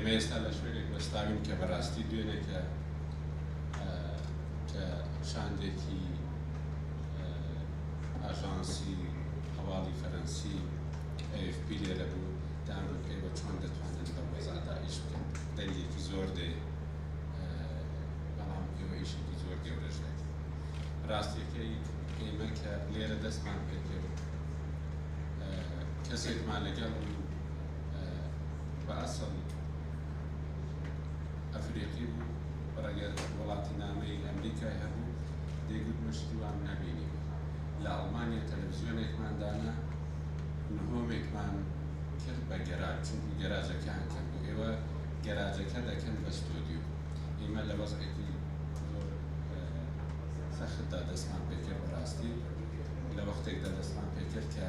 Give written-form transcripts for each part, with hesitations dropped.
ئێمە ئێستا لە شوێنێک وەستاوین کە بەڕاستی دوێنێ کە کە شاندێکی ئاژانسی هەواڵی فەرەنسی AFP لێرە بوو، دەیانگوت ئێوە چۆن دەتوانن لەو وەزعەدا ئیش بکەن، دەنگێکی زۆر دێ، بەڵام ئێوە ئیشێکی زۆر گەورەش دەکەن. ڕاستیەکەی ئێمە کە لێرە دەستمان پێکرد کەسێکمان لەگەڵ بوو بە ئەسڵ ئەفریقی بوو، بەڕەگەز وڵاتی نامەی ئەمریکای هەبوو، دەیگوت من شتی وام نەبینیوە. لە ئەڵمانیا تەلەڤزیۆنێکمان دانا، نهۆمێکمان کرد بە گەراج، چونکو گەراجەکەیان کەم بوو، ئێوە گەراجەکە دەکەن بە ستۆدیۆ. ئێمە لە وەزعێکی زۆر سەختدا دەستمان پێکرد، بەڕاستی لە وەختێکدا دەستمان پێکرد کە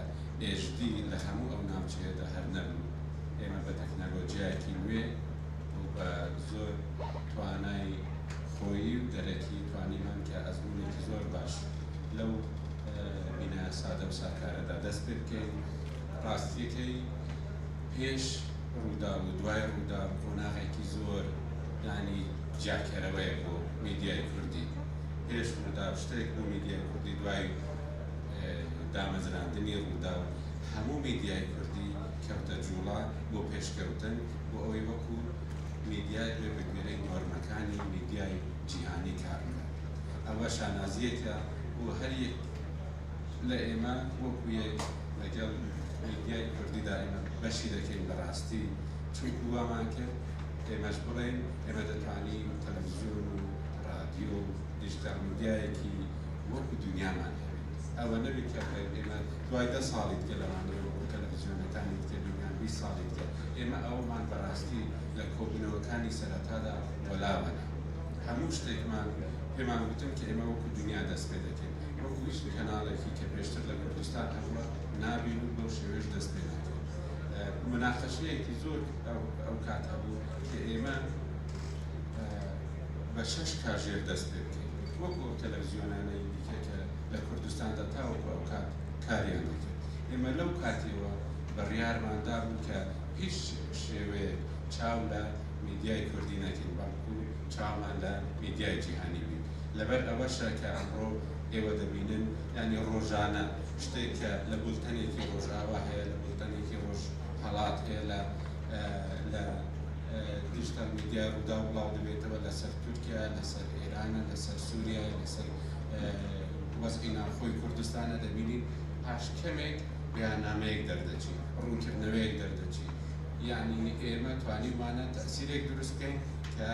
HD لە هەموو ئەو ناوچەیەدا هەر نەبوو. ئێمە بە تەکنەلۆجیایەکی نوێ و بە زۆر توانای خۆیی و دەرەکی توانیمان کە ئەزموونێکی زۆر باش لەو بینایە سادە و ساکارەدا دەست پێ بکەین. ڕاستیەکەی پێش ڕووداو و دوای ڕووداو قۆناغێکی زۆر یانی جیاکەرەوەیە بۆ میدیای کوردی. پێش ڕووداو شتێک بوو میدیای کوردی، دوای دامەزراندنی ڕووداو هەموو میدیای کوردی کەوتە جووڵە بۆ پێشکەوتن، بۆ ئەوەی وەکو میدیایەک بێ بەگوێرەی نۆرمەکانی میدیای جیهانی کار بکات. ئەوە شانازییەکە بۆ هەر یەک لە ئێمە وەکو یەک لەگەڵ میدیای کوردیدا ئێمە بەشی دەکەین بەڕاستی، چونکو وامان کرد ئێمەش بڵێین ئێمە دەتوانین تەلەڤزیۆن و ڕادیۆ و دیجیتاڵ میدیایەکی وەکو دنیامان هەبێت. ئەوە نەبێت کە بڵێین ئێمە دوای 10 ساڵی دیکە لەوانەیە وەکو تەلەڤزیۆنەکانی دیکە بین یان 20 ساڵی دیکە. ئێمە ئەوەمان بەڕاستی لە کۆبوونەوەکانی سەرەتادا وەلاوە نا. هەموو شتێکمان پێمان گوتن کە ئێمە وەکو دنیا دەست پێ دەکەین، وەکو هیچ کەناڵێکی کە پێشتر لە کوردستان هەبووە نابین و بەو شێوەیەش دەست پێ ناکەین. مناقەشەیەکی زۆر ئەو کات هەبوو کە ئێمە بە 6 کاژێر دەست پێ بکەین وەکو ئەو تەلەڤزیۆنانەی دیکە کە لە کوردستاندا تاوەکو ئەو کات کاریان دەکرد. ئێمە لەو کاتیەوە بڕیارمان دابوو کە هیچ شێوەیەک چاو لە میدیای کوردی نەکەین، بەڵکو چاومان لە میدیای جیهانی بێت. لەبەر ئەوەشە کە ئەمڕۆ ئێوە دەبینن یانی ڕۆژانە شتێک کە لە بولتەنێکی ڕۆژئاوا هەیە، لە بولتەنێکی ڕۆژهەڵات هەیە، لە لە دیجیتال میدیای ڕووداو بڵاو دەبێتەوە، لەسەر تورکیا، لەسەر ئێرانە، لەسەر سووریا، لەسەر وەزعی ناوخۆی کوردستانە، دەبینین پاش کەمێک بەیاننامەیەک دەردەچی، ڕوونکردنەوەیەک دەردەچی. یعنی ئێمە توانیومانە تەئسیرێک دروست بکەین کە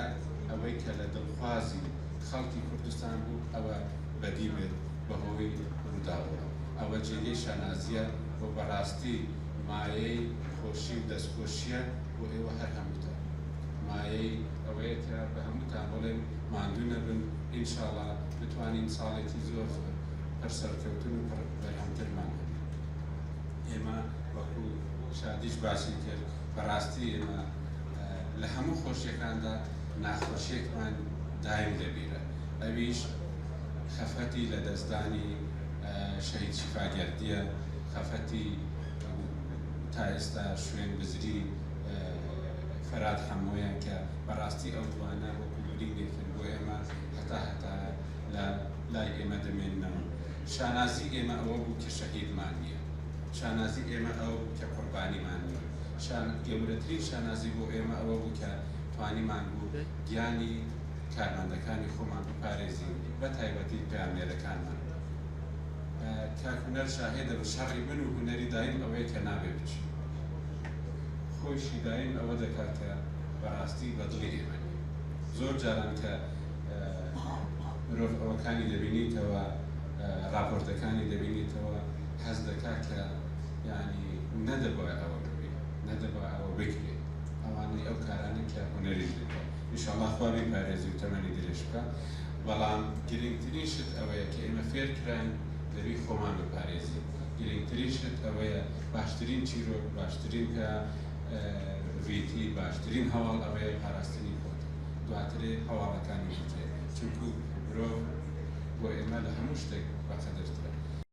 ئەوەی کە لە دڵخوازی خەڵکی کوردستان بوو ئەوە بەدی بێت بەهۆی ڕووداوەوە. ئەوە جێگەی شانازییە و بەڕاستی مایەی خۆشی و دەستخۆشییە بۆ ئێوە هەر هەمووتان. مایەی ئەوەیە کە بە هەمووتان بڵێم ماندوو نەبن، ئینشاڵا بتوانین ساڵێکی زۆر زۆر پڕ سەرکەوتن و پڕ بەرهەمترمان هەبێت. ئێمە وەکو شادیش باسی کرد، بەڕاستی ئێمە لە هەموو خۆشیەکاندا ناخۆشیەکمان دایم لەبیرە، ئەویش خەفەتی لە دەستدانی شەهید شیفا گەردیە، خەفەتی تا ئێستا شوێن بزری فەراد حەمۆیە کە بەڕاستی ئەو دوانە وەکو برینێکن بۆ ئێمە، هەتا هەتا لە لای ئێمە دەمێننەوە. شانازی ئێمە ئەوە بوو کە شەهیدمان نییە، شانازی ئێمە ئەوە بوو کە قوربانیمان نییە، گەورەترین شانازی بۆ ئێمە ئەوە بوو کە توانیمان بوو گیانی کارمەندەکانی خۆمان بپارێزین، بە تایبەتی پەیامنێرەکانمان. کاک هونەر شاهێدە بە شەڕی من و هونەری دایم ئەوەیە کە نابێ بچین. خۆیشی دایم ئەوە دەکات کە بەڕاستی بە دڵی ئێمە نییە. زۆر جاران کە مرۆڤ ئەوەکانی دەبینیتەوە، ڕاپۆرتەکانی دەبینیتەوە، هەست دەکات کە یانی نەدەبوایە ئەوە ببێ، نەدەبوایە ئەوە بکرێ. ئەوانەی ئەو کارانە کە هونەریش دەکات. ئینشاڵڵا خوا بیپارێزی و تەمەنی درێژ بکا. بەڵام گرنگترین شت ئەوەیە کە ئێمە فێر کراین دەبی خۆمان بپارێزین. گرنگترین شت ئەوەیە باشترین چیرۆک، باشترین پە ڤیتی، باشترین هەواڵ ئەوەیە پاراستنی خۆتە، دواترێ هەواڵەکانی دیکەیە. چونکو مرۆڤ بۆ ئێمە لە هەموو شتێک بەقەدرترە.